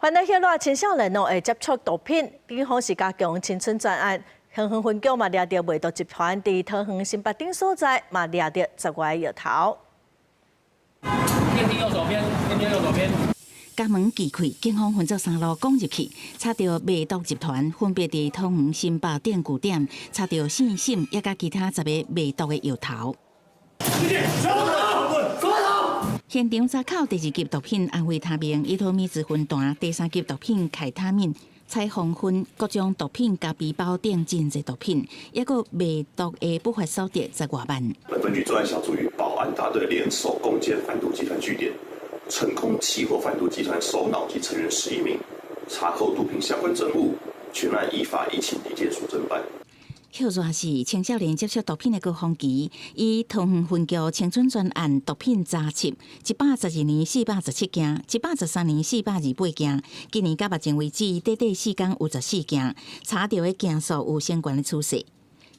反正歇熱青少年攏會接觸毒品，警方是加強青春專案，桃園分局嘛掠著賣毒集團，佇桃園新北頂所在嘛掠著十外個藥頭。電梯右手邊，電梯右手邊。家門機開，警方分做三路攻入去，查著賣毒集團分別佇桃園新北頂據點，查著姓沈，抑佮其他十個賣毒的藥頭。現場查扣第二級毒品安非他命、依托咪酯分彈，第三級毒品開他命、彩虹粉、各種毒品佮皮包等真濟毒品，抑閣賣毒的不法所得十外萬。本分局專案小組與保安大隊聯手攻堅販毒集團據點，成功緝獲販毒集團首腦及成員11名，查扣毒品相關證物，全案依法移請地檢署偵辦。歇熱是青少年接觸毒品的高峰期，以桃園分局青春專案毒品查緝，112年417件，113年428件，今年到目前為止，短短4工有14件，查著的件數有升懸的趨勢。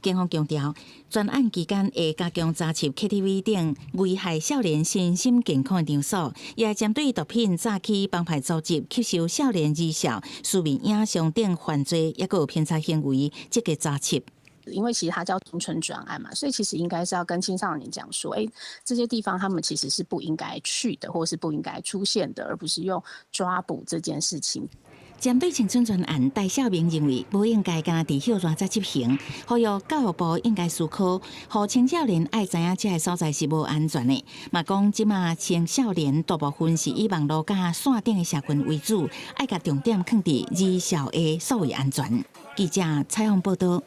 警方強調，專案期間會加強查緝 KTV 等危害少年身心健康的場所，也會針對毒品詐欺幫派組織吸收少年兒少、書面影像等犯罪，抑閣有偏差行為，積極查緝。因為其實它叫青春專案嘛，所以其實應該是要跟青少年講說，欸，這些地方他們其實是不應該去的，或是不應該出現的，而不是用抓捕這件事情。針對青春專案，戴孝明認為無應該干焦佇歇熱才執行，呼籲教育部應該思考，予青少年愛知影這个所在是無安全的。嘛講這馬青少年大部分是以網路佮線頂的社群為主，愛共重點放佇兒少的數位安全。記者採訪報道。